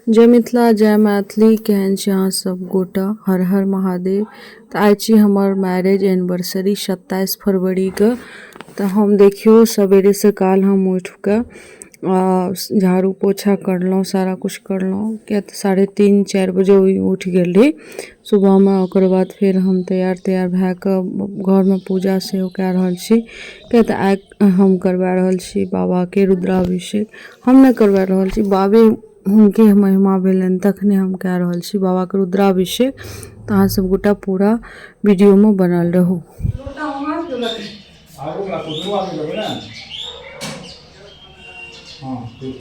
जय मिथिला जय मैथिली। केहन छी अहाँ सब गोटा? हर हर महादेव। तऽ आइ छी हमर मैरेज एनिवर्सरी 27 फरवरीके। तऽ हम देखियौ सवेरेसँ काल हम उठि कऽ झाड़ू पोछा करलहुँ, सारा किछु करलहुँ, किएक तऽ 3:30 4 बजे उठि गेल रही सुबहमे। ओकर बाद फेर हम तैयार तैयार भए कऽ घरमे पूजा सेहो कए रहल छी, किएक तऽ आइ हम करबा रहल छी बाबाके रुद्राभिषेक। हम नहि करबा रहल छी, बाबे हुनके महिमा भेलनि तखने हम कए रहल छी बाबाके रुद्राभिषेक। तऽ अहाँ सब गोटा पूरा वीडियोमे बनल रहू।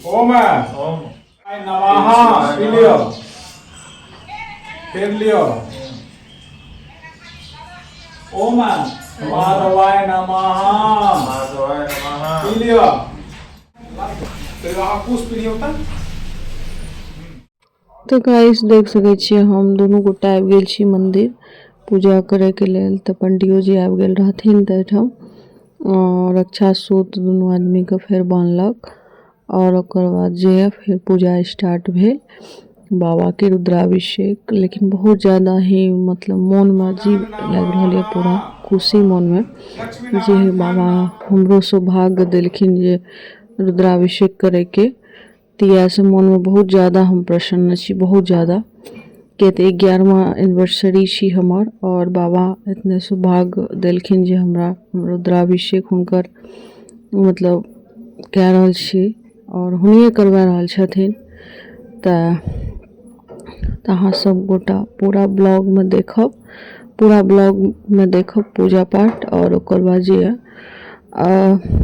ओम नमः पी लियो, फेर लियो। ओम माधवाय नमः, माधवाय नमः पी लियो। तऽ गाइस देख सकै छियै हम दुनू गोटा आबि गेल छी मंदिर पूजा करैके लेल। तऽ पंडियो जी आबि गेल रहथिन, तऽ एहिठाम रक्षा सूत दुनू आदमीके फेर बान्हलक आओर ओकर बाद जे यऽ फेर पूजा स्टार्ट भेल बाबाके रुद्राभिषेक। लेकिन बहुत ज़्यादा ही मतलब मोनमे अजीब लागि रहल यऽ, पूरा खुशी मोनमे जे बाबा हमरो सौभाग्य देलखिन जे रुद्राभिषेक करैके। तऽ इएहसँ मोनमे बहुत ज़्यादा हम प्रसन्न छी, बहुत ज़्यादा, किएक तऽ 11वाँ एनिवर्सरी छी हमर आओर बाबा एतने सौभाग्य देलखिन जे हमरा रुद्राभिषेक हुनकर मतलब कए रहल छी आओर हुनिए करबा रहल छथिन। तऽ अहाँ सब गोटा पूरा ब्लॉगमे देखब, पूरा ब्लॉगमे देखब पूजा पाठ। आओर ओकर बाद जे यऽ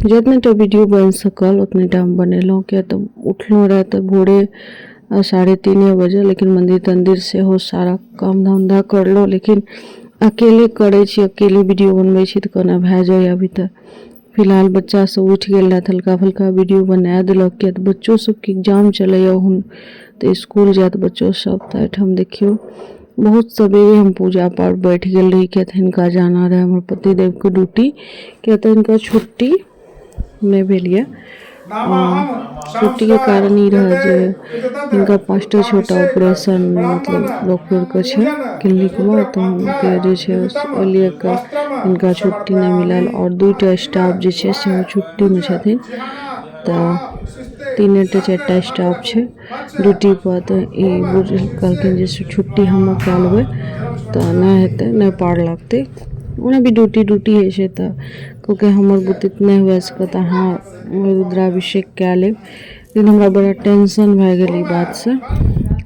जितने टा वीडियो बनि सकल उतने टा हम बनेलहुँ, किएक तऽ उठलहुँ रहए तऽ भोरे 3:30 बजे, लेकिन मन्दिर तन्दिर सेहो सारा काम धन्धा करलहुँ, लेकिन अकेले करै छी, अकेले वीडियो बनबै छी तऽ कोना भए जाइए। अभी तऽ फिलहाल बच्चा सब उठि गेल रहए, हल्का फुल्का वीडियो बना देलक, किएक तऽ बच्चो सबके एग्जाम चलैए हुन तऽ इसकुल जायत बच्चो सब। तऽ एहिठाम देखियौ बहुत सवेरे हम पूजा पर बैठ गेल रही, किएक तऽ हिनका जाना रहै हमर पतिदेवके ड्यूटी, किएक तऽ हिनका छुट्टी नहि भेल यऽ। छुट्टीके कारण ई रहै जे हिनका 5टा 6टा ऑपरेशन मतलब डॉक्टरके छै क्लिनिकमे, तऽ हुनके जे छै ओहि लऽ कऽ हिनका छुट्टी नहि मिलल। आओर 2टा स्टाफ जे छै सेहो छुट्टीमे छथिन, तऽ 3टा 4टा स्टाफ छै ड्यूटीपर। तऽ ई बुझ कहलखिन जे छुट्टी हम कए लेबै तऽ नहि हेतै, नहि पार लगतै। ओना भी ड्यूटी ड्यूटी होइ छै, तऽ कहलकै हमर बुते नहि हुए सकत, अहाँ रुद्राभिषेक कए लेब। लेकिन हमरा बड़ा टेंशन भए गेल ई बातसँ।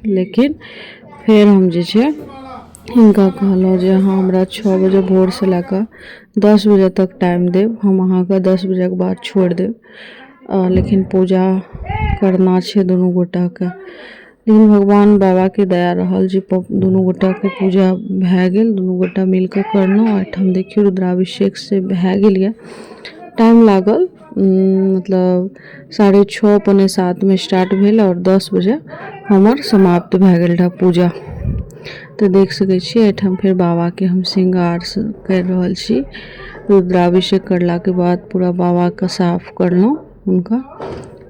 लेकिन फेर हम जे छै हिनका कहलहुँ जे अहाँ हमरा 6 बजे भोरसँ लए कऽ 10 बजे तक टाइम देब, हम अहाँके 10 बजेके बाद छोड़ि देब, लेकिन पूजा करना छै दुनू गोटाके। लेकिन भगवान बाबाके दया रहल जे दुनू गोटाके पूजा भए गेल, दुनू गोटा मिलकऽ करलहुँ। एहिठाम देखियौ रुद्राभिषेक से भए गेल यऽ। टाइम लागल, मतलब 6:30 6:45मे स्टार्ट भेल आओर 10 बजे हमर समाप्त भए गेल रहए पूजा। तऽ देख सकै छियै एहिठाम फेर बाबाके हम श्रृंगार करि रहल छी। रुद्राभिषेक करलाके बाद पूरा बाबाके साफ करलहुँ, हुनका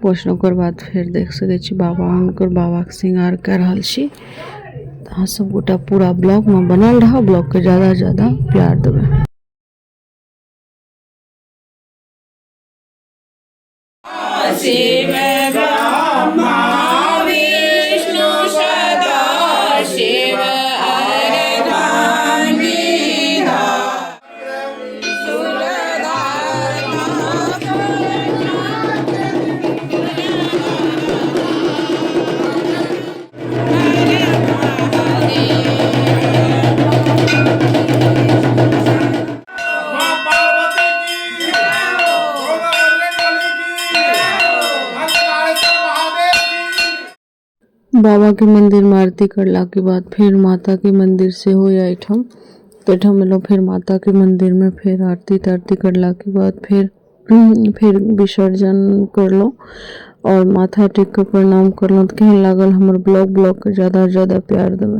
पोछलहुँ। ओकर बाद फेर देख सकै छी बाबा हुनकर बाबाके श्रृंगार कए रहल छी। अहाँ सब गोटा पूरा ब्लॉगमे बनल रहब, ब्लॉगके ज़्यादासँ ज़्यादा प्यार देबै। शिव ब्रह्मा विष्णु सदा शिव बाबा के मंदिर में आरती करला के बाद फिर माता के मंदिर से हो एहिठाम, तऽ एहिठाम एलहुँ फेर माता के मंदिर में फेर आरती तारती करला के बाद फेर विसर्जन करलहुँ आओर माथा टेक कऽ प्रणाम करलहुँ। तऽ केहन लागल हमर ब्लॉग? ब्लॉगके ज़्यादासँ ज़्यादा प्यार देबै।